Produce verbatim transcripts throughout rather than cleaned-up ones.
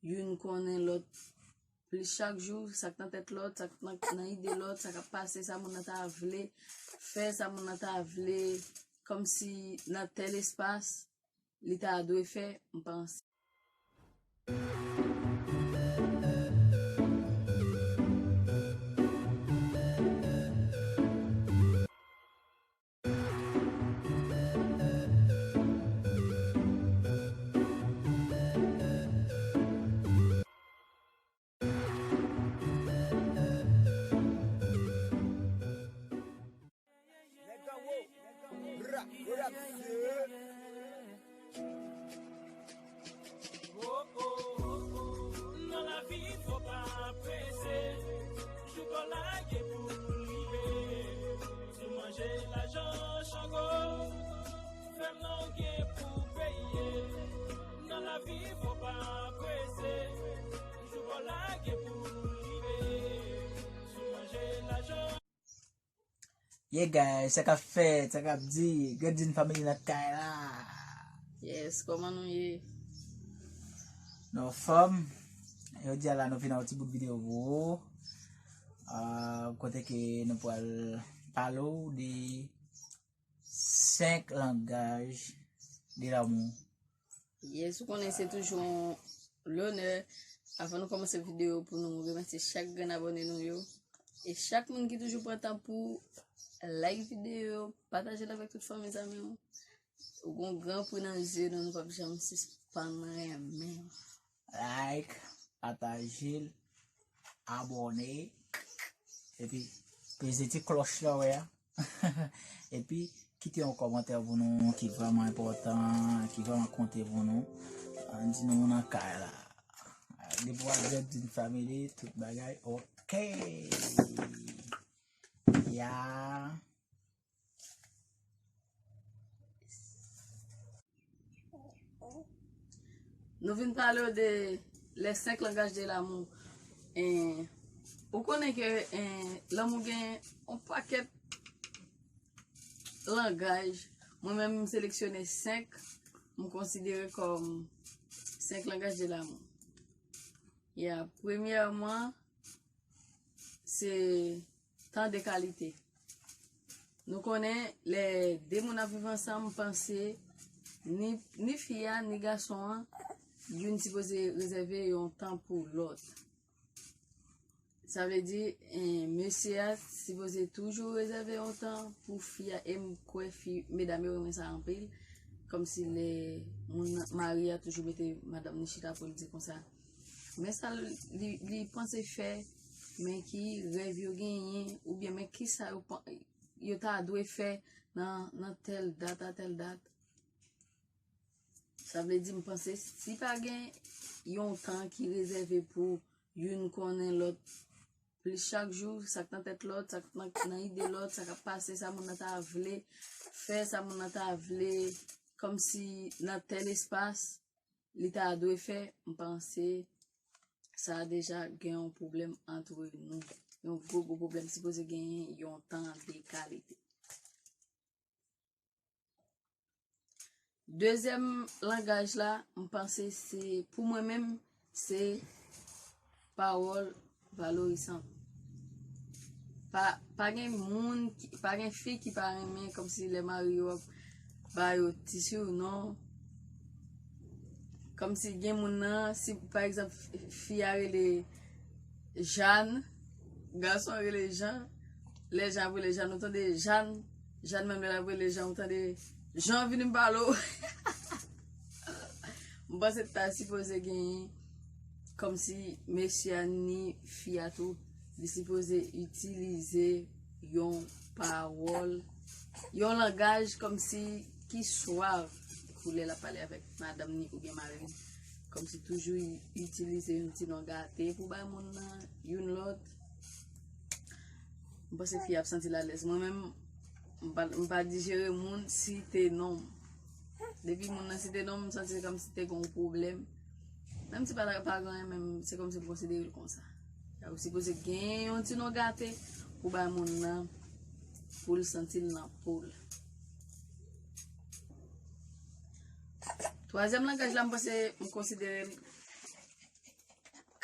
youn konnen lòt plis chak jou, sa k nan tèt lòt, sa k nan, nan ide lòt, sa k ap pase, sa moun nan ta vle fè, sa moun nan ta vle, kòmsi nan tèl espas, li ta dwe fè, m panse. Nan lavi fò pa prese, jou pa lage pou rive. Si w manje lajan Chango, fè m non gen pou peye. Nan lavi fò pa prese, jou pa lage pou rive. Si w manje lajan Yeah guys, sa k ap fèt, sa k ap di, Gandin Family nan kay la. Yes, kòman nou ye? Nou anfòm. Jodi a la nou vin ak yon ti bout videyo pou ou. Ah, kote ke nou pral pale w de senk langaj de l'amour. Yes, ou konnen se toujou yon lonè. Avan nou kòmanse videyo pou nou remèsye chak grenn abòne nou yo. E chak moun ki toujou pran tan pou like videyo, pataje l avèk tout fanmi zanmi w. Ou gon gran pri nan zye nou, nou p ap janm sispann renmen w. Like, pataje l, abòne, epi peze ti klòch la wè a. Epi kite yon kòmantè pou nou ki vrèman enpòtan, ki vrèman konte pou nou. Ann di nou nan kay la. Depi w ap Gandin Family, tout bagay ok. Ya. Nou vin pale w de les cinq langages de l'amour. Eh, ou konnen ke eh, lanmou gen yon pakèt langaj. Mwen menm, m seleksyone senk, m konsidere kòm senk langaj de l'amour. Ya, premyèman, se tan de kalite. Nou konnen, lè de moun ap viv ansanm, panse ni, ni fi a, ni gason an, youn sipoze rezève yon tan pou lòt. Sa vle di, eh, mesye a sipoze toujou rezève yon tan pou fi a, e m kwè fi, medam yo renmen sa anpil. Kòmsi lè moun nan, mari a toujou mete madanm ni chita pou l di konsa, men sa li, li panse fè, men ki rèv yo genyen, oubyen men kisa yo, yo ta dwe fè nan, nan tèl dat a tèl dat. Sa vle di, m panse, si pa gen yon tan ki rezève pou youn konnen lòt plis chak jou, sa k nan tèt lòt, sa k nan, nan ide lòt, sa k ap pase, sa moun nan ta vle fè, sa moun nan ta vle, kòmsi nan tèl espas, li ta dwe fè, m panse sa deja gen yon pwoblèm antre nou. Yon gwo, gwo pwoblèm, sipoze genyen yon tan de kalite. Dezyèm langaj la, m panse se, pou mwen menm, se pawòl valorisan. Pa, pa gen moun, ki, pa gen fi ki pa renmen kòmsi lè mari yo ap ba yo ti surnon. Kòmsi gen moun nan, si pa egzanp fi a rele Jàn, gason an rele Jan, lè Jan ap rele Jàn, ou tande Jàn, Jàn menm lè l ap rele Jan, ou tande Jan vini m pale w. M panse ta sipoze genyen kòmsi mesye a ni fi a tou, li sipoze itilize yon pawòl, yon langaj kòmsi ki swav pou lè l ap pale avèk madanm ni oubyen mari l. Kòmsi toujou itilize yon ti non gate pou bay moun nan youn lòt. M panse fi a ap santi l alèz. Mwen menm, m pa, m pa dijere moun site non m. Depi moun nan site non m, m santi se kòmsi te gen yon pwoblèm. Menm si pa, pa gen anyen, men se kòmsi m konsidere l konsa. Ou sipoze gen yon ti non gate pou bay moun nan, pou l santi l nan po l. Twazyèm langaj la, m panse, m konsidere l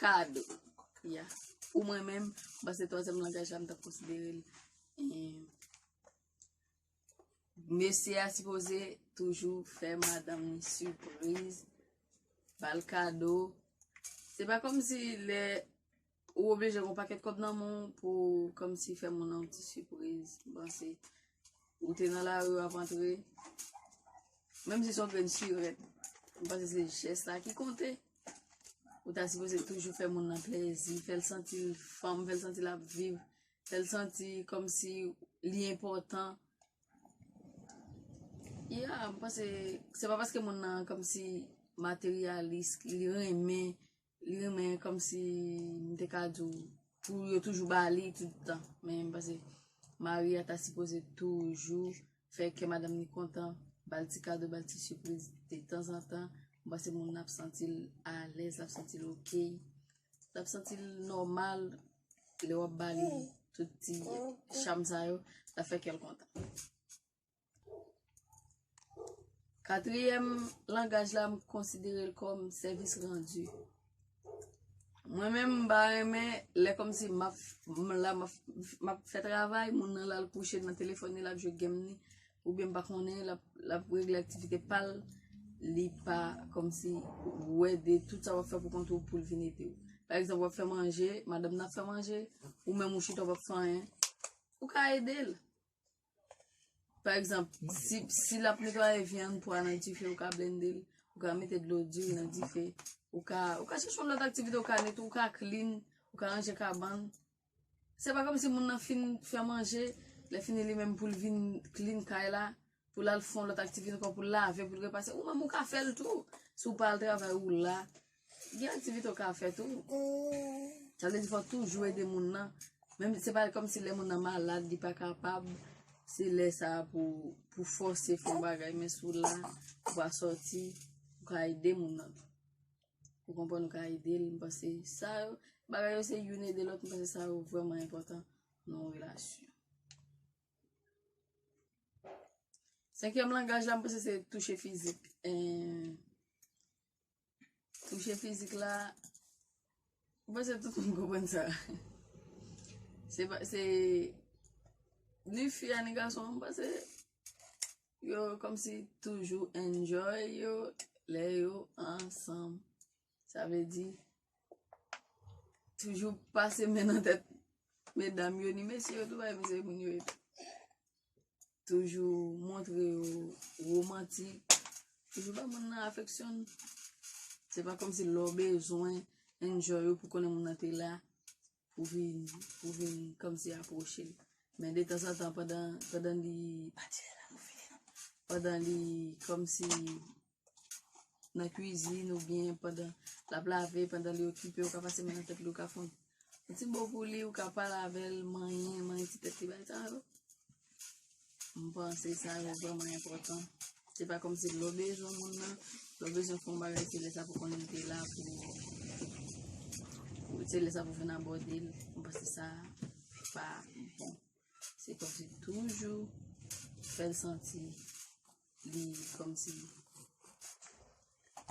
kado. Ya. Pou mwen menm, m panse twazyèm langaj la, m t ap konsidere l. E, mesye a sipoze toujou fè madanm li sipriz, ba l kado. Se pa kòmsi lè ou oblije gen yon pakèt kòb nan men w pou kòmsi fè moun nan yon ti sipriz. M panse ou te nan lari, w ap antre, menm si se yon grenn sirèt, m panse se jès la ki konte. Ou ta sipoze toujou fè moun nan plèzi, fè l santi l fanm, fè l santi l ap viv, fè l santi kòmsi li enpòtan. Ya, m panse se pa paske moun nan kòmsi materyalis, li renmen, li renmen kòmsi m te ka di w pou yo toujou ba li tout tan. Men m panse mari a ta sipoze toujou fè kè madanm li kontan, ba l ti kado, ba l ti sipriz detanzantan. M panse moun nan ap santi l alèz, l ap santi l oke, l ap santi l nòmal. Lè w ap ba li tout ti cham sa yo, l ap fè kè l kontan. Katriyèm langaj la, m konsidere l kòm sèvis randi. Mwen menm, m pa renmen lè kòmsi m ap, m la, m ap, m ap fè travay, moun nan la, l kouche nan telefòn li, l ap jwe game li, oubyen m pa konnen, l ap, l ap regle aktivite pa l, li pa kòmsi wè de tout sa w ap fè pou kont ou pou l vin ede w. Pa egzanp, w ap fè manje, madanm nan ap fè manje, ou menm ou chita w p ap fè anyen, ou ka ede l. Pa egzanp, si, si l ap netwaye vyann, pwa nan dife, ou ka blende l, ou ka mete dlo di nan dife, ou ka, ou ka chèche yon lòt aktivite, ou ka netwaye, ou ka clean, ou ka ranje kabann. Se pa kòmsi moun nan fin fè manje, lè fini li menm pou l vin clean kay la, pou l al fè yon lòt aktivite ankò, pou l lave, pou l repase. Ou menm ou ka fè l tou. Si w pa al travay, ou la, gen aktivite w ka fè tou. Sa vle di fò w toujou ede moun nan. Menm se pa kòmsi lè moun nan malad, li pa kapab, se lè sa a pou, pou fòse fè yon bagay, men si w la, ou pa sòti, ou ka ede moun nan tou. Ou konprann, ou ka ede l. M panse sa yo, bagay yo se youn ede lòt, m panse sa yo vrèman enpòtan nan yon relasyon. Senkyèm langaj la, m panse se touche fizik. Eh, touche fizik la, m panse tout moun konprann sa. Se pa, se ni fi a ni gason, m panse yo kòmsi toujou enjoy yo lè yo ansanm. Sa vle di, toujou pase men nan tèt medam yo, ni mesye yo tou, bay mesye moun yo ye tou. Toujou montre yo womantik, toujou ba moun nan afeksyon. Se pa kòmsi lè w bezwen enjoy yo pou konnen moun nan te la, pou vin, pou vin kòmsi apwoche l. Men detanzantan, pandan, pandan li, pandan li kòmsi nan kwizin oubyen pandan l ap lave, pandan li okipe, ou ka pase men nan tèt li, ou ka fè yon ti bo pou li, ou ka pale avè l, manyen, manyen ti tèt li, bagay sa yo. M panse sa yo vrèman enpòtan. Se pa kòmsi lè w bezwen moun nan, lè w bezwen fè yon bagay, se lè sa pou konnen l te la pou, pou, se lè sa pou vin abòde l. M panse sa pa bon. Se kòmsi toujou fè l santi li kòmsi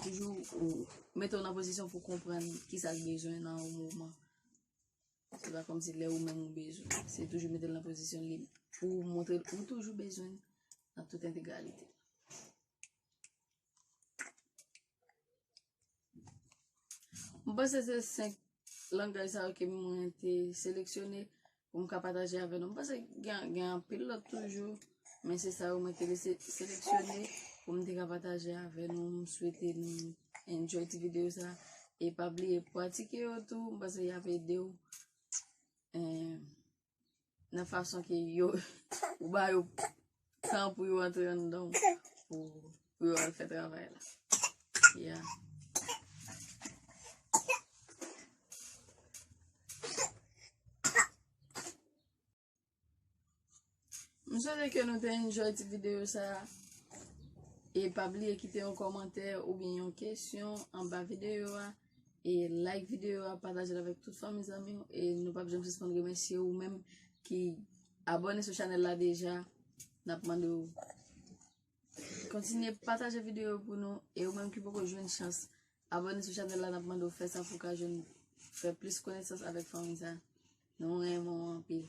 toujou ou mete w nan pozisyon pou konprann kisa l bezwen nan yon moman. Se pa kòmsi lè ou menm ou bezwen. Se toujou mete l nan pozisyon li pou montre l ou toujou bezwen l nan tout entegralite. M panse se senk langaj sa yo ke mwen te seleksyone pou m ka pataje avè nou. M panse gen, gen anpil lòt toujou, men se sa yo mwen te lese seleksyone pou m te ka pataje avè nou. M swete nou enjoy ti videyo sa. E pa bliye pratike yo tou, m panse y ap ede w, eh, nan fason ke yo, ou ba yo tan pou yo antre anndan w, pou, pou yo al fè travay la. Yeah. M swete ke nou te enjoy ti videyo sa a. E pa bliye kite yon kòmantè oubyen yon kesyon anba videyo a. E like videyo a, pataje l avèk tout fanmi zanmi w. E nou p ap janm sispann remèsye ou menm ki abòne sou chanèl la deja. N ap mande w kontinye pataje videyo pou nou. E ou menm ki poko jwenn chans abòne sou chanèl la, n ap mande w fè sa pou w ka jwenn fè plis konesans avèk fanmi sa. Nou renmen w anpil.